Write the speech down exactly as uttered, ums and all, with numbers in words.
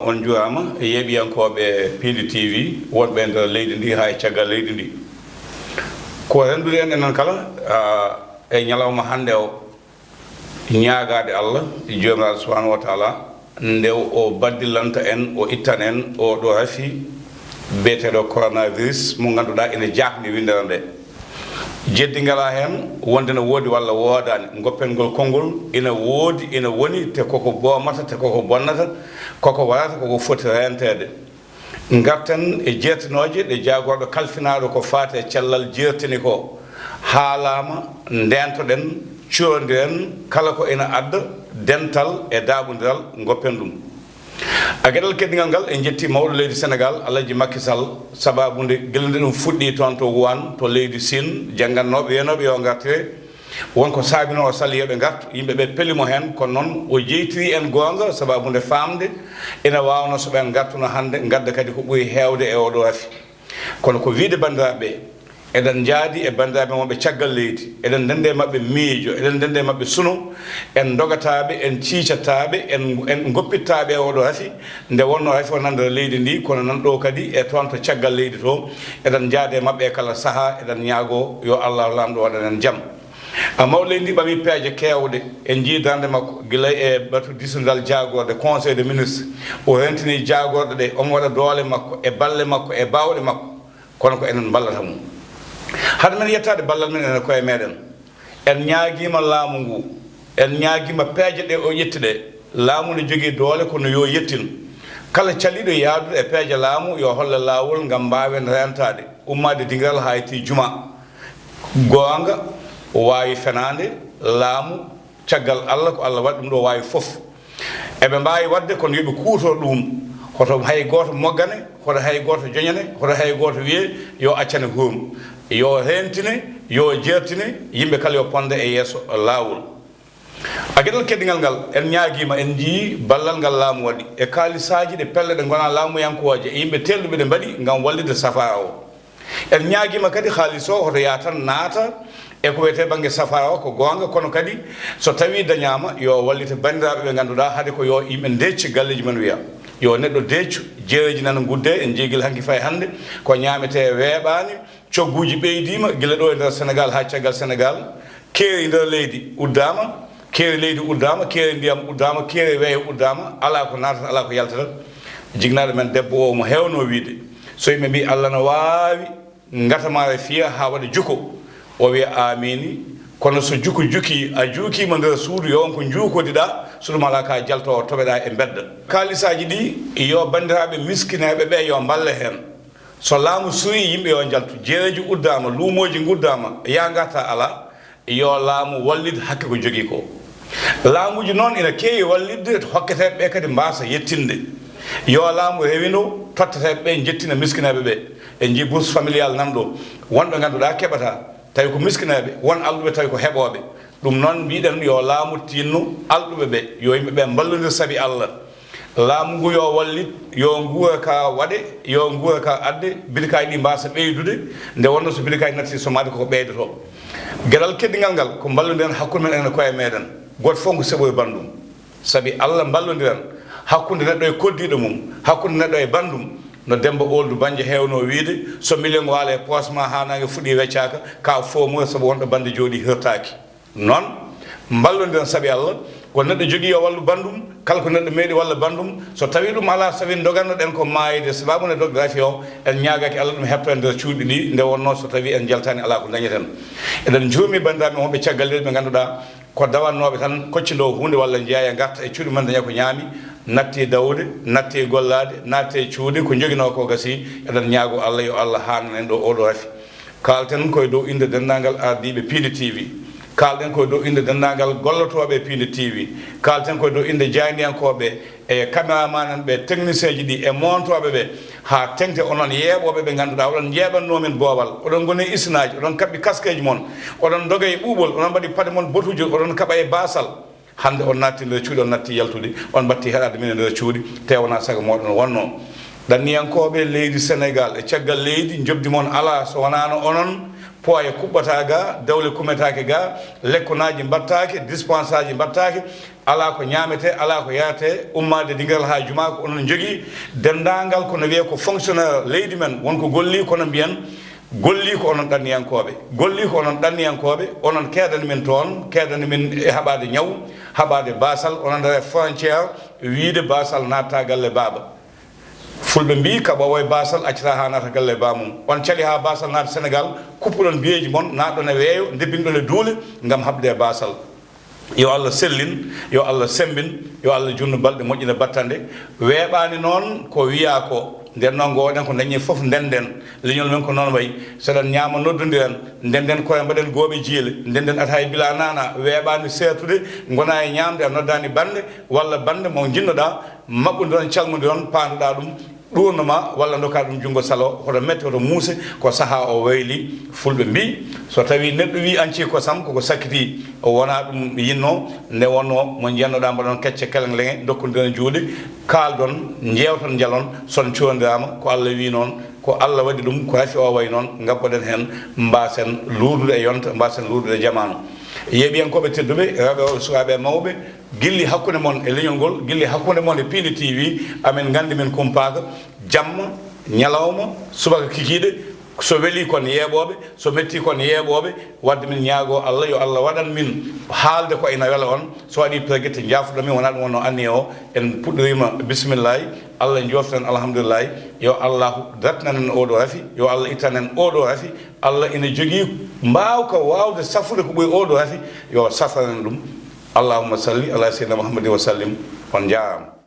On njuuraama, yeeɓiyankooɓe Piindi T V, wonɓe e nder leydi ndi haa e caggal leydi ndi. Ko renndude en enen kala, ah, e ñalawma hannde o, ñaagaade Allah, Joomiraaɗo Subhaanahu wa Taala, nde o baddilanta en, o ittan en oo ɗoo rafi biyeteeɗo coronavirus mo ngannduɗaa ene jaakni winndere nde. Jeddi ngalaa heen wonde no woodi walla woodaani, ngoppen ngol konngol, ina woodi, ina woni, te koko boomata, te koko bonnata, koko warata, koko foti reenteede. Ngarten e jeertinooje ɗe jaagorɗo kalfinaaɗo ko faati e cellal jeertini ko, haalaama, ndeentoɗen, curondiren kala ko ina adda dental e daaɓondiral, ngoppen ɗum. A geɗal keddingal ngal, en njetti mawɗo leydi Senegaal, Alhaji Macky Sall, sabaabu nde gila nde ɗum fuɗɗi toon to Wuhan, to leydi Siin, janngannooɓe, wiyanooɓe yo ngartire. Won ko saabinoo o sali yo ɓe ngartu, yimɓe ɓe peli mo heen, kono noon o jeytiri en goonga, sabaabu nde faamde ina waawnoo so ɓeen ngartuno hannde, ngadda kadi ko ɓuri heewde e oo ɗoo rafi. Kono ko wiyde banndiraaɓe ɓe, eɗen njaadi e banndiraaɓe wonɓe caggal leydi, eɗen ndenndi e maɓɓe miijo, eɗen ndenndi e maɓɓe suno, en ndogataa ɓe, en ciicataa ɓe, en, en ngoppittataa ɓe e oo ɗoo rafi, nde wonnoo rafi o nan nder leydi ndi, kono nan ɗoo kadi e toon to caggal leydi to, eɗen njaadi e maɓɓe e kala sahaa, eɗen ñaagoo yo Allah Laamɗo waɗan en jam. A mawɗo leydi ndi ɓami peeje keewɗe, en njii darnde makko, gila e batu diisondiral jaagorɗe, Conseil des ministres, o rentini jaagorɗe ɗe, omo waɗa doole makko, e balle makko, e baawɗe makko, kono ko enen mballata mo. Hade men yettaade ballal men enen koye meɗen, en ñaagiima laamu ngu, en ñaagiima peeje ɗe o ƴetti ɗe, laamu ne jogii doole kono yo yettin. Kala caliiɗo yahdude e peeje laamu yo holle laawol ngam mbaawen rentaade, ummaade dingiral haa yettii juma. Goonga, waawi fenaande, laamu, caggal Allah, ko Allah waɗi ɗum ɗo waawi fof. Eɓe mbaawi waɗde, kono yo ɓe kuutor ɗum. Hoto hay gooto moggane, hoto hay gooto joñane, hoto hay gooto wiye yo accane hurum. Yo reentine, yo jeertine, yimɓe kala yo ponde e yeeso laawol. A geɗal keddingal ngal, en ñaagiima, en njiyii ballal ngal laamu waɗi e kaalisaaji ɗe pelle ɗe ngonaa laamuyankooje e yimɓe teelɗuɓe ɗe mbaɗi ngam wallitde safaara o. En ñaagiima kadi haalis o hoto yaha tan naata e ko wiyetee bannge safaara o, ko goonga, kono kadi so tawii dañaama, yo wallite banndiraaɓe ɓe ngannduɗaa hade ko yo yimɓe ndecci galleeji men wiya. Yo neɗɗo deccu, jeereeji nana nguddee, en njiyii gila hanki fayi hannde, ko ñaametee weeɓaani, cogguuji ɓeydiima gila ɗo e nder Senegaal haa caggal Senegaal, keeri nder leydi uddaama, keeri leydi uddaama, keeri ndiyam uddaama, keeri weeyo uddaama, alaa ko naatata, alaa ko yaltata. Jiknaaɗo men debbo o mo heewnoo wiyde, so yimɓe mbii Allah na waawi, ngatamaare fiya haa waɗa juko, o wiya aamiini, kono so juko jukii, a juukiima nder suudu, yo won ko njuukodiɗaa, so ɗum alaa ka jaltoowo toɓeɗaa e mbedda. Kaalisaaji ɗi, yo banndiraaɓe miskineeɓe ɓe yo mballe heen. So laamu suuyi, yimɓe yo njaltu, jeereeji uddaama, luumooji nguddaama, yaa ngarta alaa, yo laamu wallit hakke ko jogii ko. Laamuuji noon ina keewi wallitde hokketeeɓe ɓe kadi mbaasa yettinde. Yo laamu rewino totteteeɓe ɓe, njettina miskineeɓe ɓe. En njii bourse familiale nan ɗo, wonɓe ngannduɗaa keɓataa, tawi ko miskineeɓe, won alɗuɓe tawi ko heɓooɓe. Ɗum noon mbiɗen yo laamu tinno alɗuɓe ɓe, yo yimɓe ɓe mballondir sabi Allah. Laamu ngu yo wallit, yo nguura ka waɗe, yo nguura ka adde, bitikaaji ɗi mbaasa ɓeydude, nde wonnoo so bitikaaji natti sommaade koko ɓeydoto. Geɗal keddingal ngal ko mballondiren hakkunde men enen koye meɗen, gooto fof ko seɓoy banndum. Sabi Allah mballondiren hakkunde neɗɗo e koddiiɗo mum, hakkunde neɗɗo e banndum, no Demmba Ooldu Bannjo heewnoo wiyde, so million waala e poos ma haa naange fuɗi weccaaka, ka foomoy sabu wonɗo bannde jooɗi hirtaaki. Noon, mballondiren sabi Allah, ko neɗɗo jogii yo wallu banndum, kala ko neɗɗo meeɗi walla banndum, so tawii ɗum alaa sabi ndoganno-ɗen ko maayde, sabaabu nde dogde rafi o, en ñaagaki Allah ɗum heɓta en nder cuuɗi ɗi, nde wonnoo so tawii en njaltaani alaa ko ndañeten. Eɗen njuurmi banndiraaɓe wonɓe caggal leydi ɓe ngannduɗaa ko dawannooɓe tan, koccindoo huunde walla njeeya ngarta e cuuɗi mum daña ko ñaami, natti dawde, natti gollaade, natti e cuuɗi, ko njoginoo ko gasi, eɗen ñaagoo Allah yo Allah haanan en ɗo oo ɗo rafi. Kaalten ko e dow innde denndaangal ardiiɓe Piindi T V. Kaalɗen ko e dow innde denndaangal gollotooɓe e Piindi T V. Kaalten ko e dow innde jaayndiyankooɓe e caméraman en ɓe, technicien ji ɗi e moontooɓe ɓe, haa teŋti onon yeeɓooɓe ɓe ngannduɗaa oɗon njeeɓannoo min boowal, oɗon ngoni e isinaaji, oɗon kaɓɓi kaskeeji mon, oɗon ndoga e ɓuuɓol, oɗon mbaɗi paɗe mon botuujo, oɗon kaɓa e baasal. Hannde on naatti nder cuuɗi, on natti yaltude, on mbatti heɗaade min e nder cuuɗi, te wonaa sago mooɗon wonnoo. Ɗanniyankooɓe leydi Senegaal, e caggal leydi, njoɓdi mon alaa so wonaano onon, Foyer kuɓɓata ga, dawle kumetaake ga, lekkonaaji mbaɗtaake, dispensaaji mbaɗtaake, alaa ko ñaametee, alaa ko yaretee, ummaade Dingiral haa Jumaa ko onon njogii. Denndaangal ko no wiyee ko fonctionnaire leydi men, won ko gollii, kono mbiyen gollii ko onon ɗanniyankooɓe. Gollii ko onon ɗanniyankooɓe, onon keedani min toon, keedani min e haɓaade ñaw, haɓaade baasal, onon ndara e frontière, wiyde baasal naattaa galle baaba. Fulɓe mbii, kaɓoowo e baasal accata haa naata galle baamum. On cali haa baasal naata Senegaal, kuppuɗon biyeeji mon, naatɗon e weeyo, ndebbinɗon e duule ngam haɓde e baasal. Yo Allah sellin, yo Allah semmbin, yo Allah junnu balɗe moƴƴina battande. Weeɓaani noon ko wiyaa ko. Nden noon, ngooɗen ko ndañi fof, ndennden. Leñol men ko noon wayi. So eɗen ñaama, noddondiren, ndennden koye, mbaɗen gooɓe jiile, ndennden ataaya bila naana, weeɓaani seertude, ngonaa e ñaamde, a noddaani bannde walla bannde mo njiɗnoɗaa, maɓɓondiron, calmondiron, paandoɗaa ɗum, ɗuurno ma walla ndokkaa ɗum junngo salo, hoto mette, hoto muuse, ko sahaa o wayli. Fulɓe mbii, so tawii neɗɗo wii añcii kosam, koko sakkitii, o wonaa ɗum yinnoo, nde wonnoo mo njiyannoɗaa mbaɗon kecce keleng-lenge, ndokkondiron juuɗe, kaaldon, njeewton, njalon, so on cuurondiraama, ko Allah wii noon, ko Allah waɗi ɗum, ko rafi o wayi noon, ngabboɗen heen, mbaasen luurdude e yonta, mbaasen luurdude e jamaanu. Yeeɓiyankooɓe tedduɓe, rewɓe e worɓe, sukaaɓe e mawɓe, gilli hakkunde mon e leñol ngol, gilli hakkunde mon e Piindi T V, amen nganndi min kumpaaka, jamma, ñalawma, subaka kikiiɗe, so welii kon yeeɓooɓe, so mettii kon yeeɓooɓe, wadde min ñaagoo Allah, yo Allah waɗan min haalde ko ina wela on, so waɗii pergette, njaafoɗon min, wonaa ɗum wonnoo anniya o, en puɗɗoriima bismillaahi, Allah njooftan alhamdulillaahi, yo Allahu dartinan en oo ɗoo rafi, yo Allah ittan en oo ɗoo rafi, Allah ina jogii mbaawka waawde safrude ko ɓuri oo ɗoo rafi, yo safran en ɗum. Allahumma salli ala sayyidina Muhammadin wa sallim. On njaaraama.